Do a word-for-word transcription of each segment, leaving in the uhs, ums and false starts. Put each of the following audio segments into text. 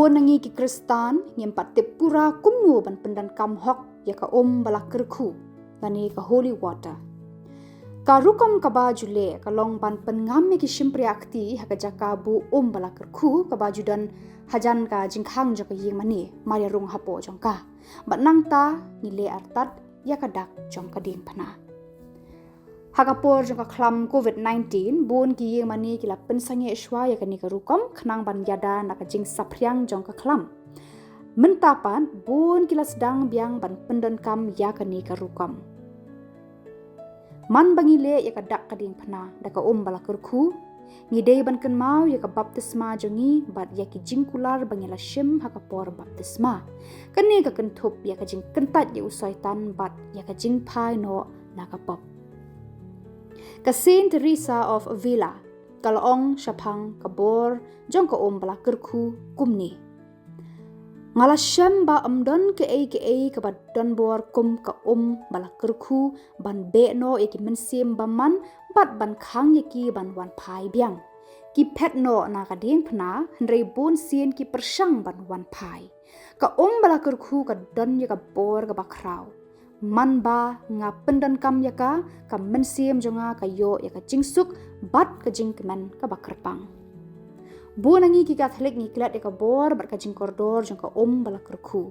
Na ngi ki Khristan, ngim pat tip pura kumno ban pyndonkam hok ïa ka um ba la kyrkhu, lane ka holy water. Ka rukom kaba ju leh ka long ban pynngam ïa ki shympriahkti ha ka jaka buh um ba la kyrkhu kaba ju don hajan ka jingkhang jong ka ïing mane, mar ïa rung hapoh jong ka. Bad nangta ngi leh artat ïa ka dak jong ka diengphna. Ha ka por jong ka khlam covid nineteen, bun ki ïing mane ki la pynsangeh shuwa ïa kane ka rukom khnang ban ïada na ka jingsaphriang jong ka khlam. Mynta pat bun ki la sdang biang ban pyndonkam ïa kane ka rukom. Man ba ngi leh ïa ka dak ka diengphna da ka um ba la kyrkhu, ngi dei ban kynmaw ïa ka baptisma jong ngi bad ïa ki jingkular ba ngi la shim ha ka por baptisma. Kane ka kynthup ïa ka jingkyntait ïa u Soitan bad ïa ka jingphai noh na ka pop. Ka Saint Teresa of Avila ka la ong shaphang ka bor jong ka um ba la kyrkhu kumne: Nga la shem ba ym don kaei kaei kaba don bor kum ka um ba la kyrkhu ban beh noh ïa ki mynsiem bymman bad ban khang ïa ki ban wan phai biang. Ki phet noh na ka diengphna, hynrei bun sien ki pyrshang ban wan phai. Ka um ba la kyrkhu ka don ïa ka bor kaba khraw. Man ba nga pyndonkam ïa ka, ka mynsiem jong nga ka ïoh ïa ka jingsuk bad ka jingkmen kaba kyrpang. Bun na ngi ki Katholik ngi klet ïa ka bor bad ka jingkordor jong ka um ba la kyrkhu.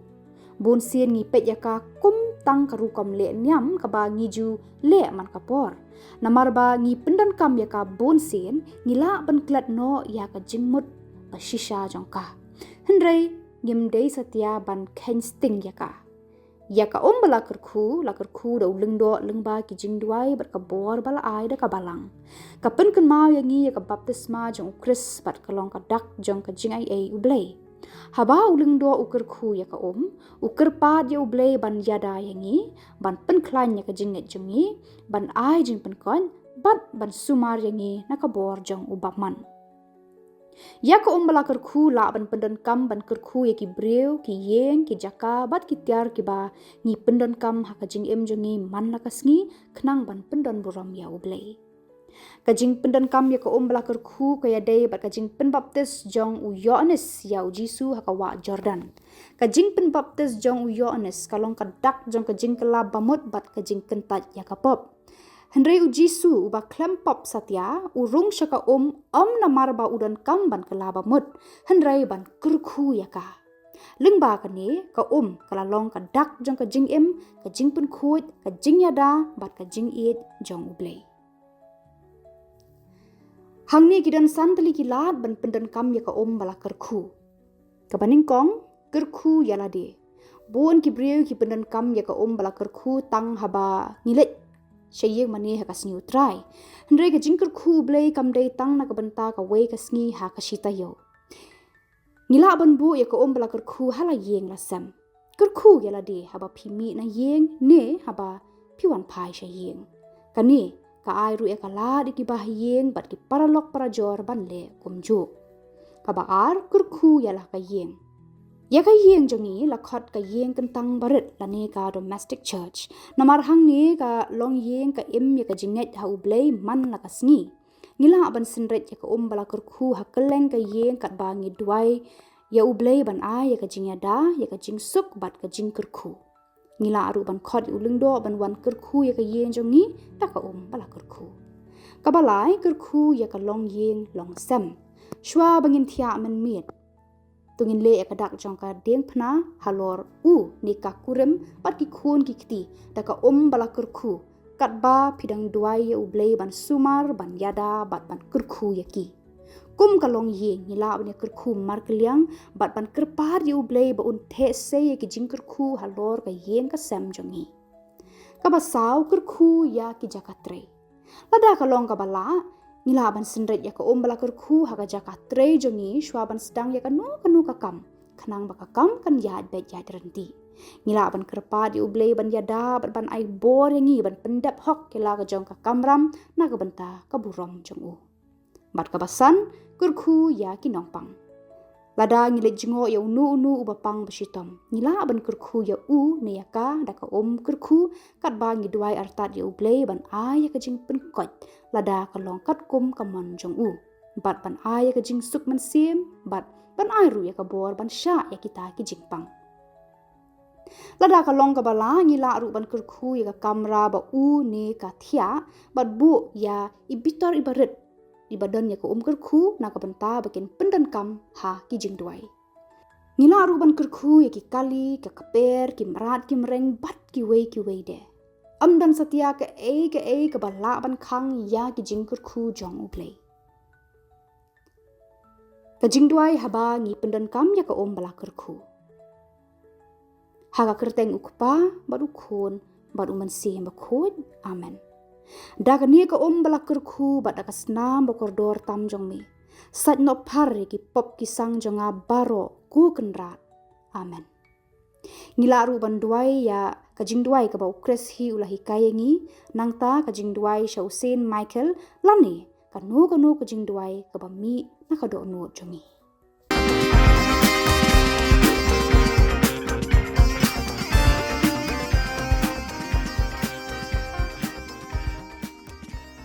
Bun sien ngi peit ïa ka kum tang ka rukom leh niam kaba ngi ju leh man ka por. Namar ba ngi pyndonkam ïa ka bun sien, ngi lah ban klet noh ïa ka jingmut ba shisha jong ka. Hynrei ngim dei satia ban kheiñ sting ïa ka. Ïa ka um ba la kyrkhu, la kyrkhu da u lyngdoh lyngba ki jingduwai bad ka bor ba la ai da ka Balang. Ka pynkynmaw ïa ngi ïa ka baptisma jong u Khrist bad ka long ka dak jong ka jingaiei U Blei. Haba u lyngdoh u kyrkhu ïa ka um, u kyrpad ïa U Blei ban ïada ïa ngi, ban pynkhlaiñ ïa ka jingngeit jong ngi, ban ai jingpynkhuid bad ban sumar ïa ngi na ka bor jong u bymman. Ïa ka um ba la kyrkhu lah ban pyndonkam ban kyrkhu ïa ki briew, ki ïing, ki jaka bad ki tiar kiba ngi pyndonkam ha ka jingim jong ngi man la ka sngi khnang ban pyndon burom ïa U Blei. Ka jingpyndonkam ïa ka um ba la kyrkhu ka ïadei bad ka jingpynbaptis jong u Ïoannis ïa u Jisu ha ka wah Jordan. Ka jingpynbaptis jong u Ïoannis ka long ka dak jong ka jingkylla bamut bad ka jingkyntait ïa ka pop. Hynrei u Jisu uba khlem pop satia, u rung sha ka um ym namar ba u donkam ban kylla bamut, hynrei ban kyrkhu ïa ka. Lyngba kane, ka um ka la long ka dak jong ka jingim, ka jingpynkhuid, ka jingïada bad ka jingïeit jong U Blei. Hangne ki don san tylli ki lad ban pyndonkam ïa ka um ba la kyrkhu. Kaba nyngkong, kyrkhu ïa lade. Bun ki briew ki pyndonkam ïa ka um ba la kyrkhu tang haba ngi leit sha ïing mane ha ka sngi U Trai. Hynrei ka jingkyrkhu U Blei kam dei tang na ka bynta kawei ka sngi ha ka shi taïew. Ngi lah ban buh ïa ka um ba la kyrkhu ha la ïing la sem. Kyrkhu ïa lade haba phi mih na ïing ne haba phi wan phai sha ïing. Kane ka ai ruh ïa ka lad ïa kiba ha ïing bad ki paralok parajor ban leh kumjuh. Kaba ar, kyrkhu ïa la ka ïing. Ïa ka ïing jong ngi la khot ka ïing kyntang barit lane ka domestic church. Namar hangne ka longïing ka im ïa ka jingngeit ha U Blei man la ka sngi. Ngi lah ban synreit ïa ka um ba la kyrkhu ha kylleng ka ïing katba ngi duwai ïa U Blei ban ai ïa ka jingïada, ïa ka jingsuk bad ka jingkyrkhu. Ngi lah ruh ban khot ïa u lyngdoh ban wan kyrkhu ïa ka ïing jong ngi da ka um ba la kyrkhu. Kaba lai, kyrkhu ïa ka longïing longsem. Shuwa ba ngin thiah mynmiet, to ngin leh ïa ka dak jong ka diengphna halor u ne ka kurim bad ki khun ki kti da ka um ba la kyrkhu, katba phi dang duwai ïa U Blei ban sumar, ban ïada bad ban kyrkhu ïa ki. Kum ka longïing, ngi lah ban ïa kyrkhu markylliang bad ban kyrpad ïa U Blei ba un theh sei ïa ki jingkyrkhu halor ka ïing ka sem jong ngi. Kaba saw, kyrkhu ïa ki jaka trei. Lada ka long kaba lah, ngi lah ban synreit ïa ka um ba la kyrkhu ha ka jaka trei jong ngi shuwa ban sdang ïa kano kano ka kam, khnang ba ka kam kan ïaid beit ïaid ryntih. Ngi lah ban kyrpad ïa U Blei ban ïada bad ban ai bor ïa ngi ban pyndep hok ïa la ka jong ka kamram na ka bynta ka burom jong U. Bad kaba san, kyrkhu ïa ki nongpang. Lada ngi leit jngoh ïa uno uno uba pang ba shitom, ngi lah ban kyrkhu ïa u ne ïa ka da ka um kyrkhu, katba ngi duwai artat ïa U Blei ban ai ïa ka jingpynkhuid lada ka long katkum ka mon jong u. bad ban ai ïa ka jingsuk mynsiem, bad ban ai ruh ïa ka bor ban shah ïa kita ki jingpang. Lada ka long kaba lah, ngi lah ruh ban kyrkhu ïa ka kamra ba u ne ka thiah, bad buh ïa i bitar i barit, iba don ïa ka um kyrkhu na ka bynta ba kin pyndonkam ha ki jingduwai. Ngi lah ruh ban kyrkhu ïa ki kali, ka kper, ki mrad, ki mreng, bad kiwei kiwei de. Ym don satia kaei kaei kaba lah ban khang ïa ki jingkyrkhu jong U Blei. Ka jingduwai haba ngi pyndonkam ïa ka um ba la kyrkhu. Ha ka kyrteng U Kpa, bad U Khun, bad U Mynsiem Bakhuid. Amen. Da kane ka um ba la kyrkhu, bad da ka snam ba kordor tam jong me, sait noh phar ïa ki pop ki sang jong nga baroh, ko Kynrad. Amen. Ngi lah ruh ban duwai ïa ka jingduwai kaba U Khrist hi u la hikai ïa ngi, nangta ka jingduwai sha u Saint Michael, lane kano kano ka jingduwai kaba mih na ka dohnud jong ngi.